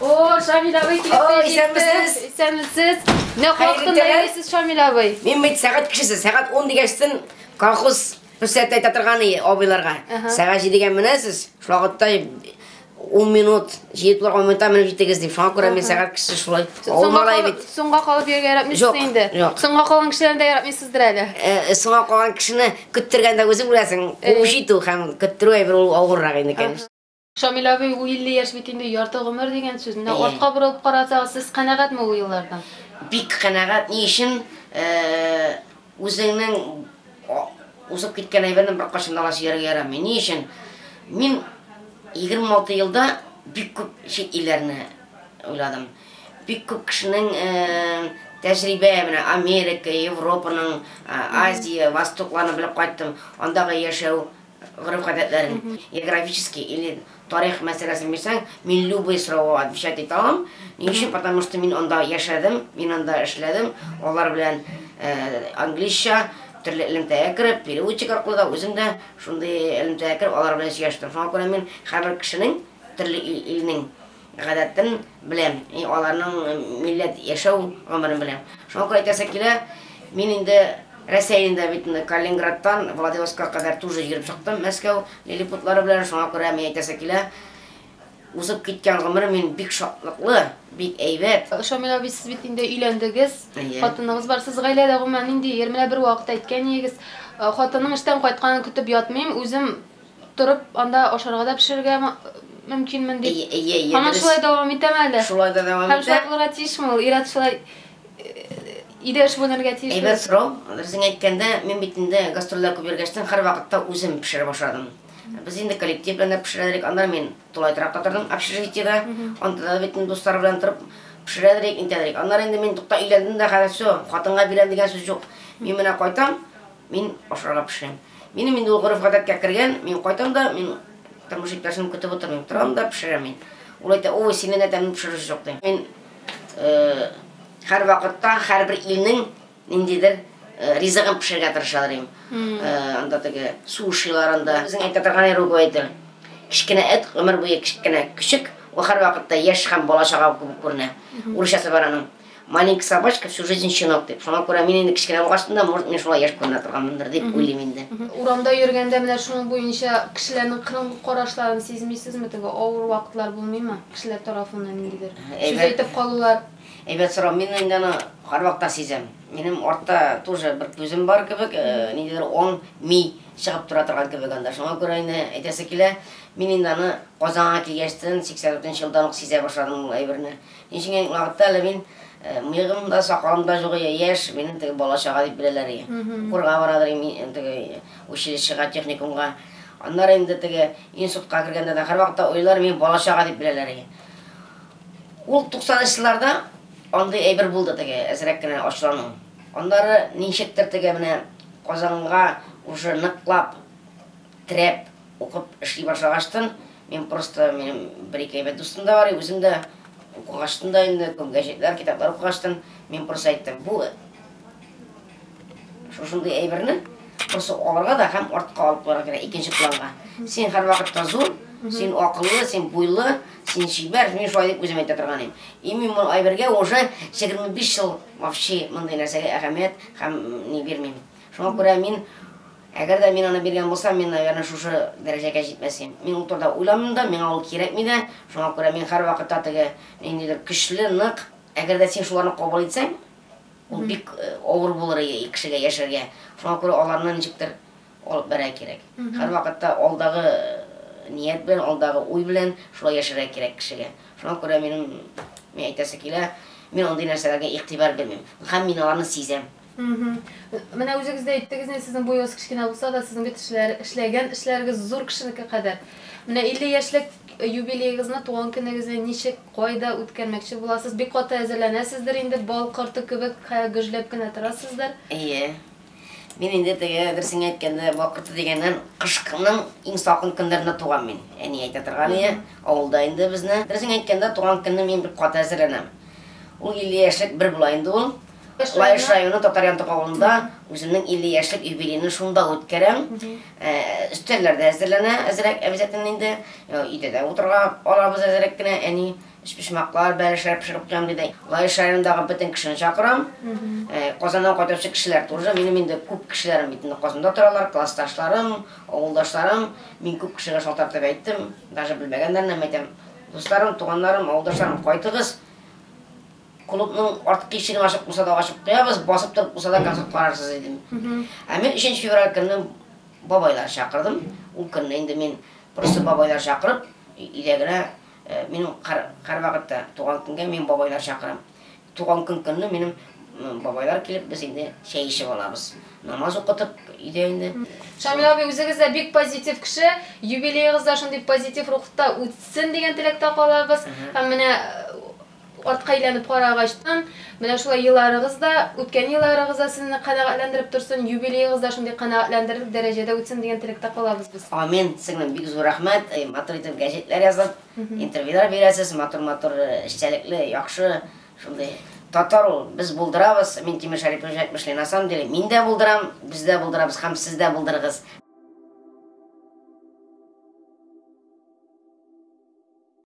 О, Шамил абый килеп О, тә җитте. исәнмесез. Исәнмесез. Нәкъ Хәерле вакытында иртәләр. йөрисез, Шамил абый. Мин бит сәгать кешесе, сәгать 10 дигәчтен колхоз председателе әйтә торган иде абыйларга. Сәгать 7-гә менәсез, шул вакытта 10 минут, 7 туларга 10 минутта менеп җитегез дип. Шуңа күрә мин сәгать кешесе шулай. Авыл Соңга малае калып, бит. соңга калып йөрергә яратмыйсыз Юк, инде. юк. Соңга калган кешеләрне дә яратмыйсыздыр әле. Соңга калган кешене көттергәндә үзең беләсең, куып җитү һәм көттерү әйбер ул авыррак инде, конечно. Шамил абый, ул 50 яшь бит инде ярты гомер дигән сүз. Менә Әйе. артка борылып карасагыз, сез канәгатьме ул еллардан? Бик канәгать. Ни өчен? Үзеңнең узып киткән әйберне беркайчан да сөяргә ярамый. Ни өчен? Мин 26 елда бик күп чит илләрне уйладым. Бик күп кешенең тәҗрибә, менә Америка, Европаның, Азия, Востокларны белеп кайттым. Андагы яшәү гореф-гадәтләрен, географический или тарих мәсьәләсен бирсәң, мин любой сорауга отвечать итә алам. Ни өчен? Потому что мин анда яшәдем, мин анда эшләдем. Алар белән английча төрле элемтәгә кереп, переводчик аркылы да үзем дә шундый элемтәгә кереп, алар белән сөйләштем. Шуңа күрә мин һәрбер кешенең төрле илнең гадәтен беләм, и аларның милләт яшәү гомерен беләм. Шуңа күрә әйтәсе килә, мин инде Рәсәйдә бит инде Калининградтан Владивостокка кадәр тоже йөреп чыктым, Мәскәү лилипутлары белән. Шуңа күрә мин әйтәсе килә, узып киткән гомерем мин бик шатлыклы, бик әйбәт. Шамил абый, сез бит инде өйләндегез, Әйе. хатыныгыз бар. Сез гаиләдә гомумән нинди ир? Менә бер вакыт әйткән идегез, хатынның эштән кайтканын көтеп ятмыйм, үзем торып анда ашарга да пешерергә мөмкинмен дип. Әйе, әйе, әйе, Һаман дөрес. шулай дәвам итәме әле? Шулай да дәвам Һәм итә. шулай булырга тиешме ул? Ир-ат шулай өйдә эш бүленергә тиешме? Әйбәт сорау. Дөресен әйткәндә, мин бит инде гастрольләр күп йөргәчтен һәрвакытта үзем пешерә башладым. Без инде коллектив белән дә пешерә идек. Аннары мин тулай торакта тордым, общежитиедә. Анда да бит инде дуслар белән торып пешерә идек, нитә идек. Аннары инде мин тукта өйләндем дә, хәзер всё, хатынга бирәм дигән сүз юк. Мин менә кайтам, мин ашарга пешерәм. Минем инде ул гореф-гадәткә кергән, мин кайтам да, мин тормыш иптәшемне көтеп утырмыйм. Торам да пешерәм мин. Ул әйтә, ой, синнән дә тәмле пешерүче юк, ди. Мин һәрвакытта һәрбер илнең ниндидер ризыгын пешерергә тырышалар идем. Анда теге сушилар анда. Безнең әйтә торган руководитель. Кечкенә эт, гомер буе кечкенә көчек, ул һәрвакытта яшь һәм бала чага кебек күренә. Урысчасы бар аның. Маленькая собачка всю жизнь щенок дип. Шуңа күрә мин инде кечкенә булгачтын да, может, мин шулай яшь күренә торганмындыр дип уйлыйм инде. Урамда йөргәндә менә шуның буенча кешеләрнең кырын карашларын сизмисезме? Теге авыр вакытлар булмыймы? Кешеләр тарафыннан ниндидер сүз Әйбәт. әйтеп калулар. Әйбәт сорау. Мин инде аны һәрвакытта сизәм. Минем артта тоже бер күзем бар кебек, ниндидер оң ми чыгып тора торган кебек анда. Шуңа күрә инде әйтәсе килә, мин инде аны Казанга килгәчтен 84 елдан ук сизә башладым ул әйберне. Ничек вакытта әле мин мыегым да, сакалым да юк, яшь, минем теге бала чага дип беләләр иде. Укырга барадыр мин теге училищега, техникумга. Аннары инде теге институтка кергәндә дә һәрвакытта уйлар мин бала чага дип беләләр иде. Ул 90 елларда андый әйбер булды теге, әзрәк кенә ачулану. Аннары ничектер теге менә Казанга уже ныклап терәп укып эшли башлагачтын, мин просто минем бер-ике әйбәт дустым да бар, үзем дә укыгачтын да инде күп гәҗитләр, китаплар укыгачтын, мин просто әйттем, бу шушындый әйберне просто алырга да һәм артка алып куярга кирәк, икенче планга. Син һәрвакытта зур, син акыллы, син буйлы, син чибәр, мин шулай дип үзем әйтә торган идем. И мин моны әйбергә уже 25 ел вообще мондый нәрсәгә әһәмият һәм ни бирмим. Шуңа күрә мин, әгәр дә мин аны биргән булсам, мин, наверное, шушы дәрәҗәгә җитмәс идем. Мин ул турыда уйламыйм да, миңа ул кирәкми дә. Шуңа күрә мин һәрвакытта теге ниндидер көчле, нык, әгәр дә син шуларны кабул итсәң, ул бик авыр булыр кешегә яшәргә. Шуңа күрә аларны ничектер алып барырга кирәк. Һәрвакытта алдагы ният белән, алдагы уй белән шулай яшәргә кирәк кешегә. Шуңа күрә минем, мин әйтәсе килә, мин андый нәрсәләргә игътибар бирмим. Һәм мин аларны сизәм. Менә үзегез дә әйттегез, инде сезнең буегыз кечкенә булса да, сезнең бит эшләр, эшләгән эшләрегез зур кешенеке кадәр. Менә 50 яшьлек юбилеегызны, туган көнегезне ничек, кайда үткәрмәкче буласыз? Бик каты әзерләнәсездер инде, бал корты кебек гөжләп кенә торасыздыр. Әйе. Мин инде теге дөресен әйткәндә, бал корты дигәннән кышкының иң салкын көннәрендә туган мин. Әни әйтә торган иде, авылда инде безне. Дөресен әйткәндә, туган көнне мин бик каты әзерләнәм. Ул 50 яшьлек бер була инде ул. Лаеш районы Татар Янтык авылында үземнең 50 яшьлек юбилейны шунда үткәрәм. Өстәлләр дә әзерләнә, әзрәк обязательно инде. Өйдә дә утырырга алабыз әзрәк кенә, әни Өчпочмаклар, бәлешләр пешереп куям, диде. Лаеш районындагы бөтен кешене чакырам. Казаннан кайтучы кешеләр тоже. Минем инде күп кешеләрем бит инде Казанда торалар, классташларым, авылдашларым. Мин күп кешегә шалтыратып әйттем, даже белмәгәннәренә әйтәм. Дусларым, туганнарым, авылдашларым, кайтыгыз. Клубның арткы ишеген ачык булса да ачып куябыз, басып торып булса да концерт карарсыз дидем. Ә мин 3 февраль көнне бабайлар чакырдым. Ул көнне инде мин просто бабайлар чакырып, өйдә генә минем һәрвакытта туган көнгә мин бабайлар чакырам. Туган көн көнне минем бабайлар килеп, без инде чәй эчеп алабыз. Намаз укытып, өйдә инде. Шамил абый, үзегез дә бик позитив кеше. Юбилеегыз да шундый позитив рухта үтсен дигән теләктә калабыз. Һәм менә артка әйләнеп карагачтан, менә шулай елларыгыз да, үткән елларыгыз да сезне канәгатьләндереп торсын, юбилеегыз да шундый канәгатьләндерерлек дәрәҗәдә үтсен дигән теләктә калабыз без. Амин, сеңлем, бик зур рәхмәт. Матур итеп гәҗитләр язып, интервьюлар бирәсез, матур-матур эчтәлекле, яхшы, шундый татар ул, без булдырабыз. Минтимер Шәрипович әйтмешли, на самом деле, мин дә булдырам, без дә булдырабыз һәм сез дә булдырыгыз.